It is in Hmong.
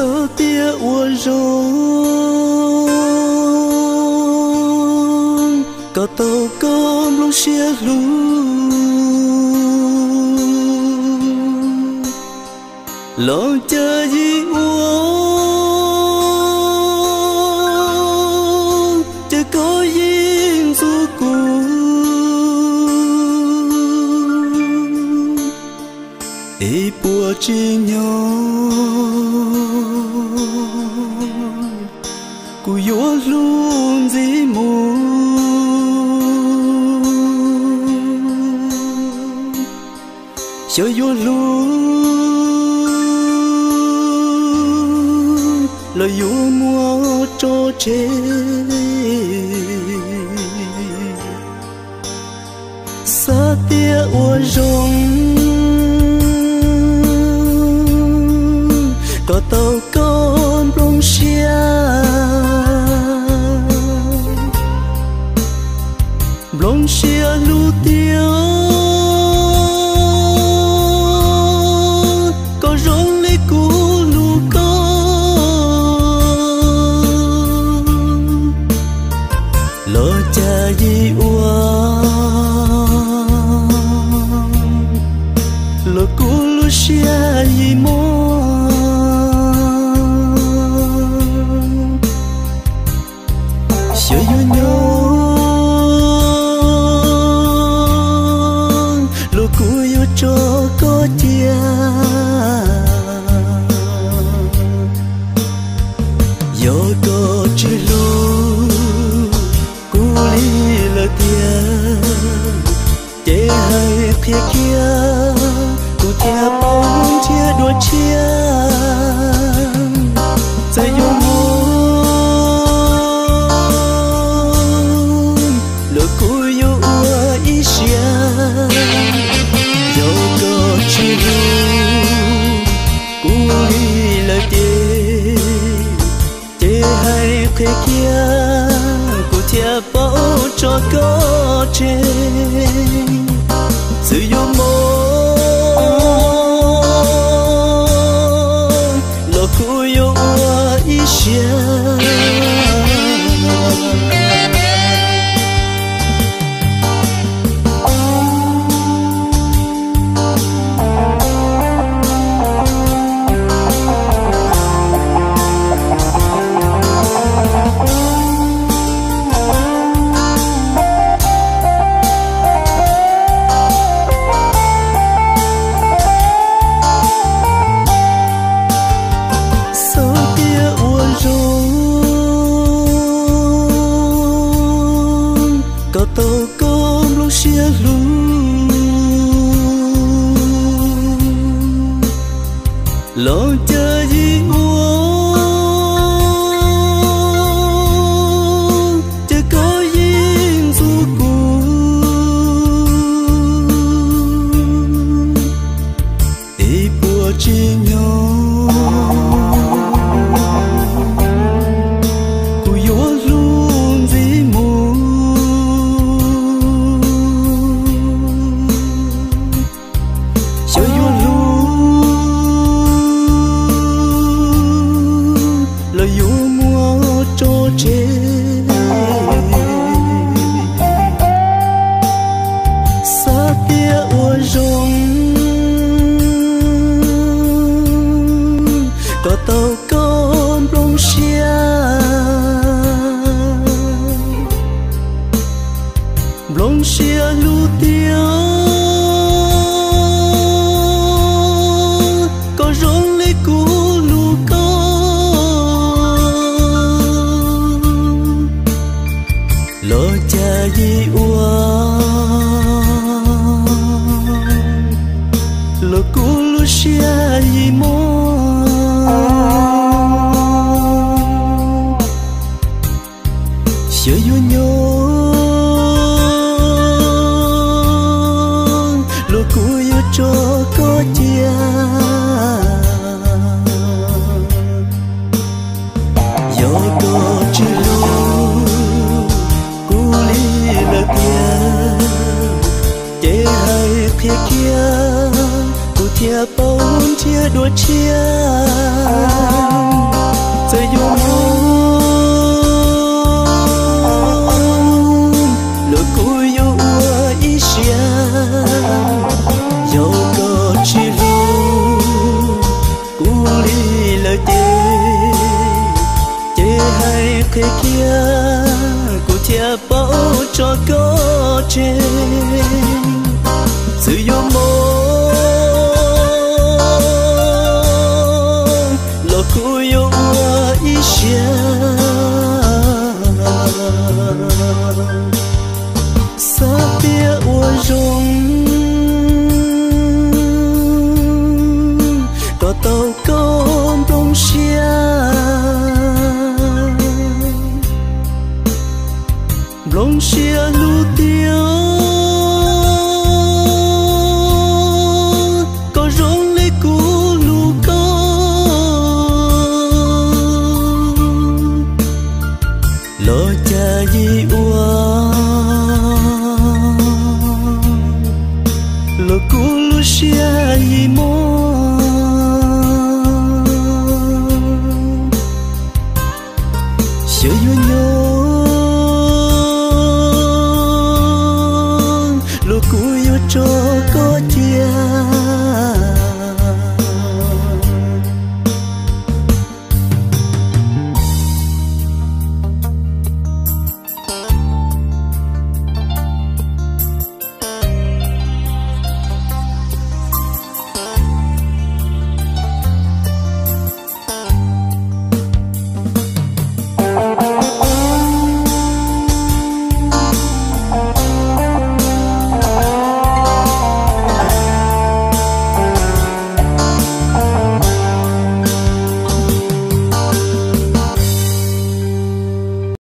Xav tias ua zoo kom tau koj nplooj siab hlub, los cas yim ua ces koj yeej ntxub kuv. Es puas tsim nyog kuv yuav hlub ntxiv mus? Xyov yuav hlub los yuav muab tso tseg. Xav tias ua zoo kom tau koj nplooj siab, nplooj siab hlub tiag, koj zoo li kuv hlub koj. Los cas yim ua los kuv lub siab yim mob. Xyov yuav nyob los kuv yuav tso koj cia. Yog koj tsis hlub kuv li lawm tiag, ces hais qhia kiag kuv thiaj paub nrhiav dua tshiab. Txawm yuav mob los kuv yuav ua ib siab. Yog koj tsis hlub kuv li lawm tiag, ces hais qhia kiag kuv thiaj paub tso koj tseg. Txawm yuav mob los kuv yuav ua ib siab. Xav tias ua zoo kom tau koj nplooj siab hlub, los cas yim ua ces koj yeej ntxub kuv. Es puas tsim nyog kuv yuav hlub ntxiv mus? Xyov yuav hlub los yuav muab tso tseg. Xav tias ua zoo kom tau koj nplooj siab, nplooj siab hlub tiag, koj zoo li kuv hlub koj. Los cas yim ua los kuv lub siab yim mob. Xyov yuav nyob los kuv yuav tso koj cia. Yog koj tsis hlub kuv li lawm tiag, ces hais qhia kiag kuv thiaj thiaj paub nrhiav dua tshiab. Txawm yuav mob los kuv yuav ua ib siab. Yog koj tsis hlub kuv li lawm ces, ces hais qhia kiag kuv thiaj paub tso koj tseg. Txawm yuav mob los kuv yuav ua ib siab. Xav tias ua zoo kom tau koj nplooj siab, nplooj siab hlub tiag, koj zoo li kuv hlub koj. Los cas yim ua los kuv lub siab yim mob.